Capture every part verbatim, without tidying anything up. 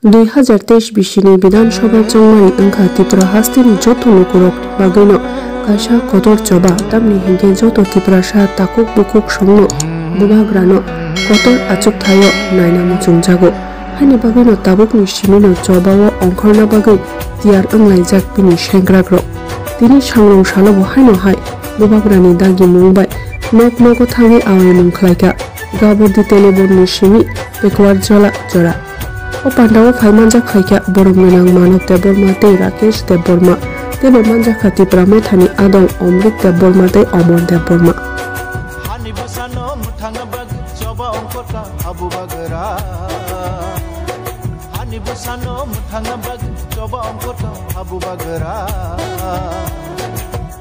Dui hazar teis bisini Bidhan Sabha chongmani wngkha Tripura hasteni joto lukurokni bagwino kaisa kotor choba, tamni hinkhe joto Tiprasa takhuk bukhuk songno bubagrano kotor achukthaio naina muchungjago. Haini bagwino tabukni simino chobao ongkhorna bagwi tiyar wnglaijak bini sengkrakrok. Tini sangrong salobo haino hai bubagrani dagimung bai nok nogo thangwi awaimung khlaikha. Gabor di telebonni simi pekuar jola jora. O pandao phai manjak khaikha Borom Gwnang Manob Debbarma tei Rakesh Debbarma, teibo manjakha Tipra Mothani adong Omrit Debbarma tei Omor Debbarma. Hani bwsano mwthangna bagwi choba ongkhorta habu bagra. Hani bwsano mwthangna bagwi choba ongkhorta habu bagra.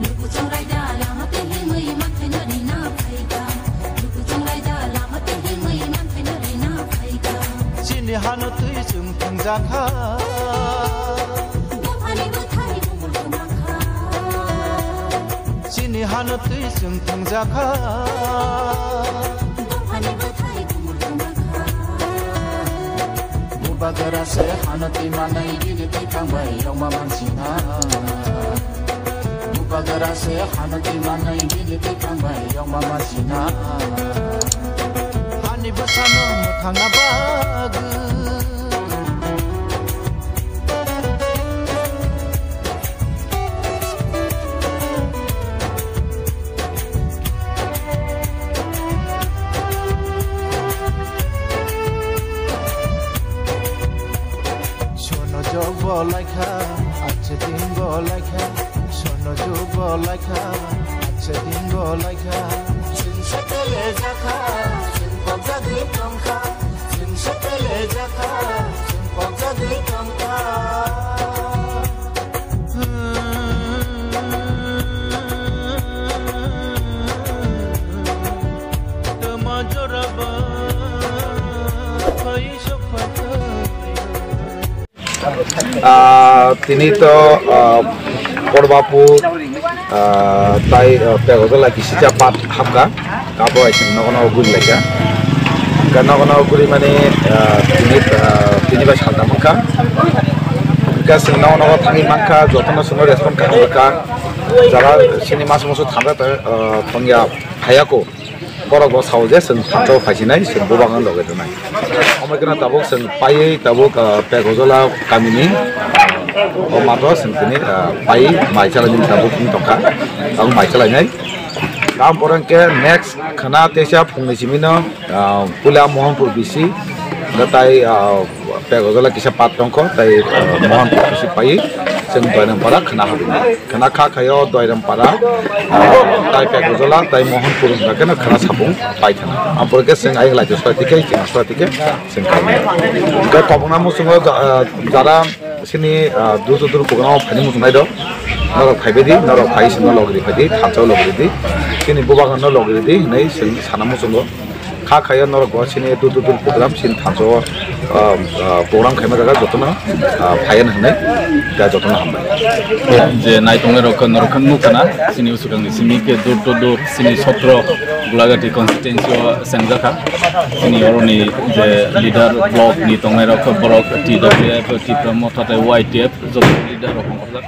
Lukuchung raida lama twi himwi manthaino rina phaikha. Lukuchung raida lama twi himwi manthaino rina phaikha. Chini hano twi chwng thwngjakha. Buphani bwthai bumul kwmakha. Chini hano twi chwng thwngjakha. Buphani bwthai bumul kwmakha. Bubagra se hano twi manai bini twi thangbai yongma mansina. Bubagra se hano twi manai bini twi thangbai yongma mansina. Hani bwsano mwthangna bagwi. Sono jog bo laikha, ache din bo laikha, sono jog bo laikha, ache din bo laikha. Chwng satele jakha, chwng kok jagwi tongkha, chwng satele jakha, chwng kok jagwi tongkha. Ah, tini to, ah, Porbapur, ah, tai, ah, Pegojala kisija pat hapka, kabo ai sing nogo nogo guri laikha. Hingke nogo nogo guri mani, ah, tini, ah, tini bai salta mankha. Hingke sing nogo nogo thangwi mankha, jotono sungno respond kaham rwkha. Jara sini mas musu thangkha, ah, thangya phayako. Borok bo sao je chwng thansa o phaisinai, chwng bubagrano loge tongnai. Omo kheno tabuk chwng paiwi tabuk, ah, Pegojala kamini, ah, o matro chwng tini, ah, paiwi mai chalaini tabuk wng tongkha. Tabuk mai chalainai. Tamo pore hwnkhe next khwna teisa phungni simino, ah, puila Mohanpur B C, hwnkhe tai, ah, Pegojala kisa pat tongkho, tai, ah, Mohanpur kisa pai, chwng Doiram para khwna habwi. Khwna kha khaio Doiram para, ah, tai Pegojala, tai Mohanpur hwnkha kheno khwna sapung pai khwna. Ampore khe chwng ayang lai soi tikhe, chwng soi tikhe, chwng khainai. Hwnkhe tobokna muchungo ja-, ah, jara sini, ah, dur dur program o phaini muchungnai do. Norok phaibai di, norok phai sino logri phai di, thansa logri di. Sini bubagrano logri di, hinwi chwng sana muchungo. Kha khaio norok bo sini dur dur program sini thansa o, ah, ah, program khaima jaga jotono, ah, phaiya hinwi da jotono hambai. Je naitongnai rok norok khe nukha na sini usukangni simi khe dur to dur sini sotro Gulagati constituency o sengjakha. Sini oroni je leader block ni tongnai rok borok T W F, Tipra Motha tei Y T F joto leader rok ongkhorjak.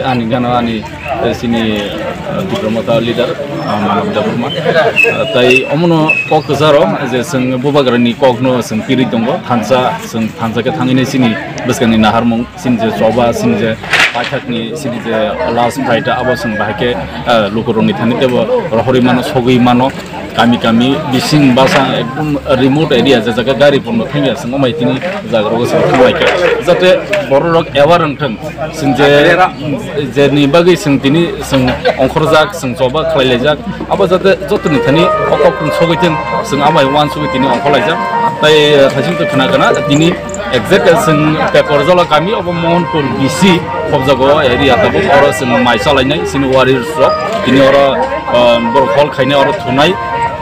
Ani gana ani, eh, sini, eh, Tipra Motha leader, ah, Manob Debbarma. Ah, tai omono kok kwcharo je chwng bubagrani kokno chwng pirwi tongo, thansa, chwng thansa khe thangwini sini bwskangni naharmung, sini je choba, sini je paithakni, sini je last fight abo chwng bahai khe, eh, lukurokni thani teibo rohorwi mano, sogwi mano. Kami kami bising basa ekdom remote area je jaga gari pono thangya chwng omai tini jaga rogo chwng thanglai kha. Jate borok rok aware wng thang. Chwng je, je ni bagwi chwng tini chwng ongkhorjak, chwng choba khlailaijak. Abo jate jotoni thani o kok sogwi thang, chwng amai uansugwi tini ongkhorlaijak. Tai, eh, thaising to khna khna tini exact chwng Pegojala kami obo Mohanpur B C khobjago area tabuk oro chwng mai chalainai chini warriors rok. Tini oro, ah, borok hol khainai oro thunai.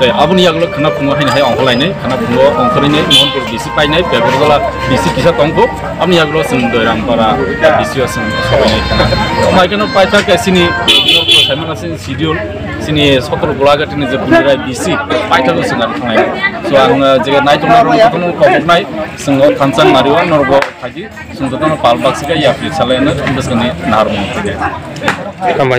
Tei aboni yagulo khwna phungo haino hai ongkhorlainai, khwna phungo ongkhorlainai Mohanpur B C painai, Pegojala B C kisa tongkho. Aboni yagulo chwng Doirampara B C o chwng sobainai khwna. Omo hai kheno paithak khe chini North West Saimana sini schedule, sini sotro Golaghati ni je Punirai B C, paithago sing ang thangnai. So ang, uh, je naitok nai rong kono kobok nai, sing o thansa nari o norgo phaji, sing jotono pal bak sika ya pi salai na, bes kani nahar mo. Hambai.